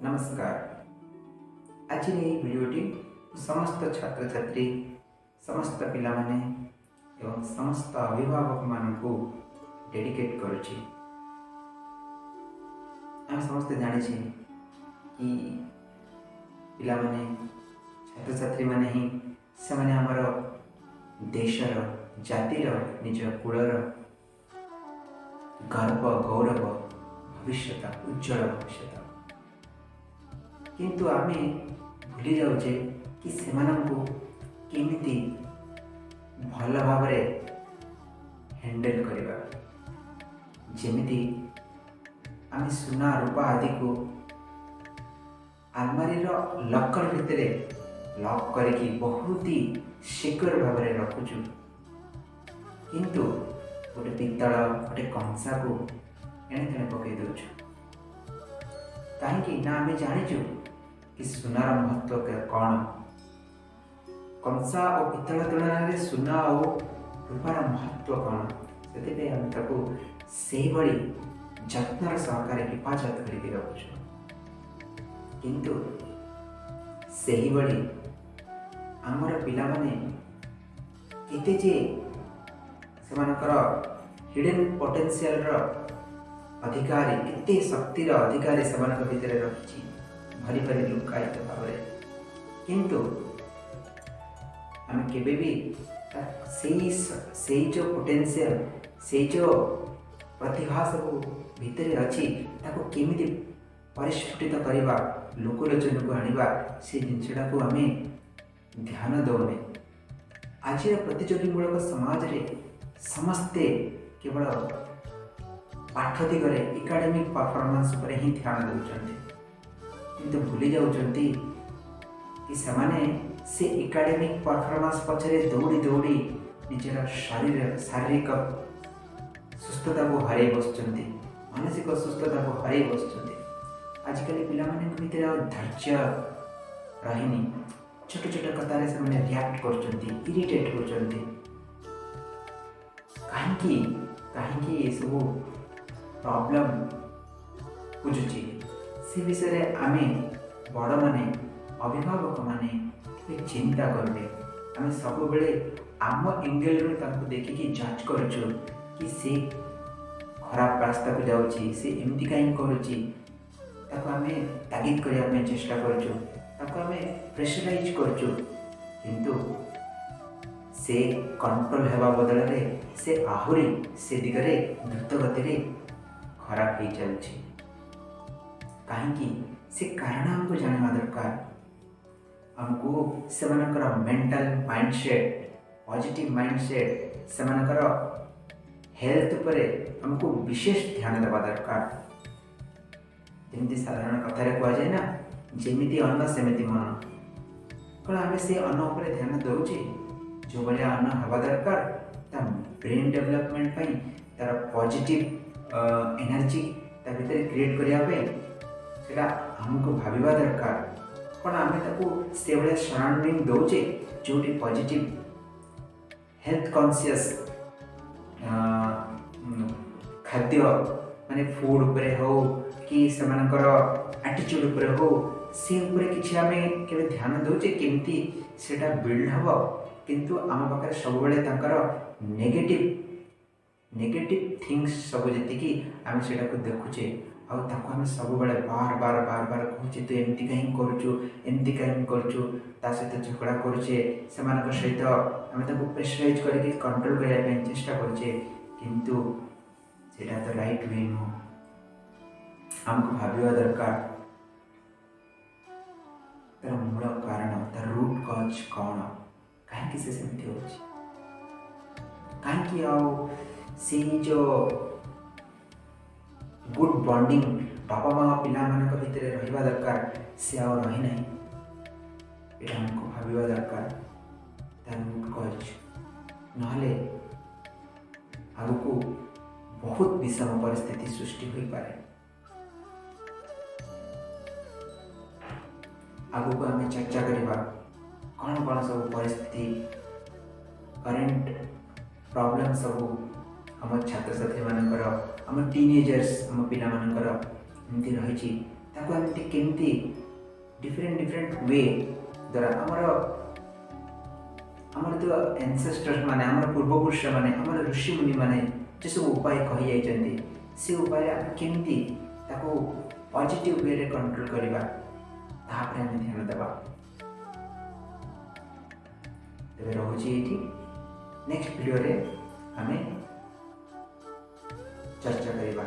ନମସ୍କାର। ଆଜିର ଏହି ଭିଡ଼ିଓଟି ସମସ୍ତ ଛାତ୍ରଛାତ୍ରୀ, ସମସ୍ତ ପିଲାମାନେ ଏବଂ ସମସ୍ତ ଅଭିଭାବକମାନଙ୍କୁ ଡେଡିକେଟ୍ କରୁଛି। ଆମେ ସମସ୍ତେ ଜାଣିଛେ କି ପିଲାମାନେ, ଛାତ୍ରଛାତ୍ରୀମାନେ ହିଁ ସେମାନେ ଆମର ଦେଶର, ଜାତିର, ନିଜ କୁଳର ଗର୍ବ, ଗୌରବ, ଭବିଷ୍ୟତ, ଉଜ୍ଜଳ ଭବିଷ୍ୟତ। କିନ୍ତୁ ଆମେ ଭୁଲି ଯାଉଛେ କି ସେମାନଙ୍କୁ କେମିତି ଭଲ ଭାବରେ ହ୍ୟାଣ୍ଡେଲ୍ କରିବା। ଯେମିତି ଆମେ ସୁନା, ରୂପା ଆଦିକୁ ଆଲମାରିର ଲକର ଭିତରେ ଲକ୍ କରିକି ବହୁତ ହି ସିକ୍ୟୁର ଭାବରେ ରଖୁଛୁ, କିନ୍ତୁ ଗୋଟେ ପିତ୍ତଳ, ଗୋଟେ କଂସାକୁ ଏଣେ ତେଣେ ପକାଇ ଦେଉଛୁ। କାହିଁକି ନା ଆମେ ଜାଣିଛୁ କି ସୁନାର ମହତ୍ଵ କ'ଣ। କଂସା ଓ ପିତ୍ତଳ ତୁଳନାରେ ସୁନା ଓ ରୂପାର ମହତ୍ଵ କ'ଣ, ସେଥିପାଇଁ ଆମେ ତାକୁ ସେଇଭଳି ଯତ୍ନର ସହକାରେ ହେଫାଜତ କରିକି ରଖୁଛୁ। କିନ୍ତୁ ସେହିଭଳି ଆମର ପିଲାମାନେ କେତେ ଯେ ସେମାନଙ୍କର ହିଡେନ୍ ପଟେନ୍ସିଆଲର ଅଧିକାରୀ, କେତେ ଶକ୍ତିର ଅଧିକାରୀ ସେମାନଙ୍କ ଭିତରେ ରହିଛି ଭରି ଭରି ଲୁକାୟିତ ଭାବରେ, କିନ୍ତୁ ଆମେ କେବେ ବି ସେଇ ଯେଉଁ ପୋଟେନ୍ସିଆଲ, ସେଇ ଯେଉଁ ପ୍ରତିଭା ସବୁ ଭିତରେ ଅଛି, ତାକୁ କେମିତି ପରିସ୍ଫୁଟିତ କରିବା, ଲୋକଲୋଚନକୁ ଆଣିବା, ସେ ଜିନିଷଟାକୁ ଆମେ ଧ୍ୟାନ ଦେଉନେ। ଆଜିର ପ୍ରତିଯୋଗୀମୂଳକ ସମାଜରେ ସମସ୍ତେ କେବଳ ପାଠ ଦିଗରେ, ଏକାଡେମିକ୍ ପରଫର୍ମାନ୍ସ ଉପରେ ହିଁ ଧ୍ୟାନ ଦେଉଛନ୍ତି, କିନ୍ତୁ ଭୁଲି ଯାଉଛନ୍ତି କି ସେମାନେ ସେ ଏକାଡେମିକ୍ ପରଫର୍ମାନ୍ସ ପଛରେ ଦୌଡ଼ି ଦୌଡ଼ି ନିଜର ଶାରୀରିକ ସୁସ୍ଥତାକୁ ହରାଇ ବସୁଛନ୍ତି, ମାନସିକ ସୁସ୍ଥତାକୁ ହରାଇ ବସୁଛନ୍ତି। ଆଜିକାଲି ପିଲାମାନଙ୍କ ଭିତରେ ଆଉ ଧୈର୍ଯ୍ୟ ରହିନି। ଛୋଟ ଛୋଟ କଥାରେ ସେମାନେ ରିଆକ୍ଟ କରୁଛନ୍ତି, ଇରିଟେଟ୍ ହେଉଛନ୍ତି। କାହିଁକି କାହିଁକି ଏସବୁ ପ୍ରୋବ୍ଲେମ୍ ବୁଝୁଛି, ସେ ବିଷୟରେ ଆମେ ବଡ଼ମାନେ, ଅଭିଭାବକମାନେ କେବେ ଚିନ୍ତା କରୁନେ। ଆମେ ସବୁବେଳେ ଆମ ଏଙ୍ଗେଲରୁ ତାଙ୍କୁ ଦେଖିକି ଜଜ୍ କରୁଛୁ କି ସେ ଖରାପ ରାସ୍ତାକୁ ଯାଉଛି, ସେ ଏମିତି କାହିଁକି କରୁଛି। ତାକୁ ଆମେ ତାଗିଦ କରିବା ପାଇଁ ଚେଷ୍ଟା କରୁଛୁ, ତାକୁ ଆମେ ପ୍ରେସରାଇଜ୍ କରୁଛୁ, କିନ୍ତୁ ସେ କଣ୍ଟ୍ରୋଲ ହେବା ବଦଳରେ ସେ ଆହୁରି ସେ ଦିଗରେ ଦ୍ରୁତ ଗତିରେ ଖରାପ ହେଇଚାଲୁଛି। କାହିଁକି, ସେ କାରଣ ଆମକୁ ଜାଣିବା ଦରକାର। ଆମକୁ ସେମାନଙ୍କର ମେଣ୍ଟାଲ ମାଇଣ୍ଡସେଟ୍, ପଜିଟିଭ ମାଇଣ୍ଡସେଟ୍, ସେମାନଙ୍କର ହେଲ୍ଥ ଉପରେ ଆମକୁ ବିଶେଷ ଧ୍ୟାନ ଦେବା ଦରକାର। ଯେମିତି ସାଧାରଣ କଥାରେ କୁହାଯାଏ ନା, ଯେମିତି ଅନ୍ନ ସେମିତି ମନ। କ'ଣ ଆମେ ସେ ଅନ୍ନ ଉପରେ ଧ୍ୟାନ ଦେଉଛେ? ଯେଉଁଭଳିଆ ଅନ୍ନ ହେବା ଦରକାର ତା ବ୍ରେନ୍ ଡେଭଲପମେଣ୍ଟ ପାଇଁ, ତାର ପଜିଟିଭ ଏନର୍ଜି ତା ଭିତରେ କ୍ରିଏଟ୍ କରିବା ପାଇଁ, ସେଇଟା ଆମକୁ ଭାବିବା ଦରକାର। କ'ଣ ଆମେ ତାକୁ ସେଭଳିଆ ସରାଉଣ୍ଡିଂ ଦେଉଛେ, ଯେଉଁଠି ପଜିଟିଭ ହେଲ୍ଥ କନସିୟସ୍ ଖାଦ୍ୟ, ମାନେ ଫୁଡ଼୍ ଉପରେ ହଉ କି ସେମାନଙ୍କର ଆଟିଚ୍ୟୁଡ଼୍ ଉପରେ ହଉ, ସେ ଉପରେ କିଛି ଆମେ କେବେ ଧ୍ୟାନ ଦେଉଛେ, କେମିତି ସେଇଟା ବିଲ୍ଡ ହେବ? କିନ୍ତୁ ଆମ ପାଖରେ ସବୁବେଳେ ତାଙ୍କର ନେଗେଟିଭ୍ ନେଗେଟିଭ୍ ଥିଙ୍ଗସ୍ ସବୁ ଯେତିକି, ଆମେ ସେଇଟାକୁ ଦେଖୁଛେ ଆଉ ତାକୁ ଆମେ ସବୁବେଳେ ବାର ବାର ବାର ବାର କହୁଛେ, ତୁ ଏମିତି କାହିଁକି କରୁଛୁ, ଏମିତି କାହିଁକି କରୁଛୁ। ତା ସହିତ ଝଗଡ଼ା କରୁଛେ, ସେମାନଙ୍କ ସହିତ ଆମେ ତାକୁ ପ୍ରେସରାଇଜ୍ କରିକି କଣ୍ଟ୍ରୋଲ କରିବା ପାଇଁ ଚେଷ୍ଟା କରୁଛେ, କିନ୍ତୁ ସେଇଟା ତ ରାଇଟ୍ we ନୁହଁ। ଆମକୁ ଭାବିବା ଦରକାର ତାର ମୂଳ କାରଣ, ତାର ରୁଟ୍ କଜ୍ କ'ଣ, କାହିଁକି ସେ ସେମିତି ହେଉଛି, କାହିଁକି ଆଉ ସେଇ ଯେଉଁ ଗୁଡ୍ ବଣ୍ଡିଙ୍ଗ ବାପା ମା ପିଲାମାନଙ୍କ ଭିତରେ ରହିବା ଦରକାର, ସେ ଆଉ ରହିନାହିଁ। ଏଇଟା ଆମକୁ ଭାବିବା ଦରକାର ତାର ରୁଟ୍ କଜ୍। ନହେଲେ ଆଗକୁ ବହୁତ ବିଷମ ପରିସ୍ଥିତି ସୃଷ୍ଟି ହୋଇପାରେ। ଆଗକୁ ଆମେ ଚର୍ଚ୍ଚା କରିବା କ'ଣ କ'ଣ ସବୁ ପରିସ୍ଥିତି, କରେଣ୍ଟ ପ୍ରୋବ୍ଲେମ୍ ସବୁ ଆମ ଛାତ୍ରଛାତ୍ରୀମାନଙ୍କର, ଆମ ଟିନେଜର୍ସ, ଆମ ପିଲାମାନଙ୍କର ଏମିତି ରହିଛି। ତାକୁ ଏମିତି କେମିତି ଡିଫରେଣ୍ଟ ଡିଫରେଣ୍ଟ we ଦ୍ୱାରା ଆମର ଯେଉଁ ଏନସେଷ୍ଟର୍ସ ମାନେ, ଆମର ପୂର୍ବପୁରୁଷମାନେ, ଆମର ଋଷିମୁନିମାନେ ଯେସବୁ ଉପାୟ କହିଯାଇଛନ୍ତି, ସେ ଉପାୟରେ ଆମେ କେମିତି ତାକୁ ପଜିଟିଭ୍ ୱେରେ କଣ୍ଟ୍ରୋଲ କରିବା, ତାପରେ ଆମେ ଧ୍ୟାନ ଦେବା। ତେବେ ରହୁଛି ଏଇଠି। ନେକ୍ସଟ ଭିଡ଼ିଓରେ ଆମେ ଚର୍ଚ୍ଚା କରିବା।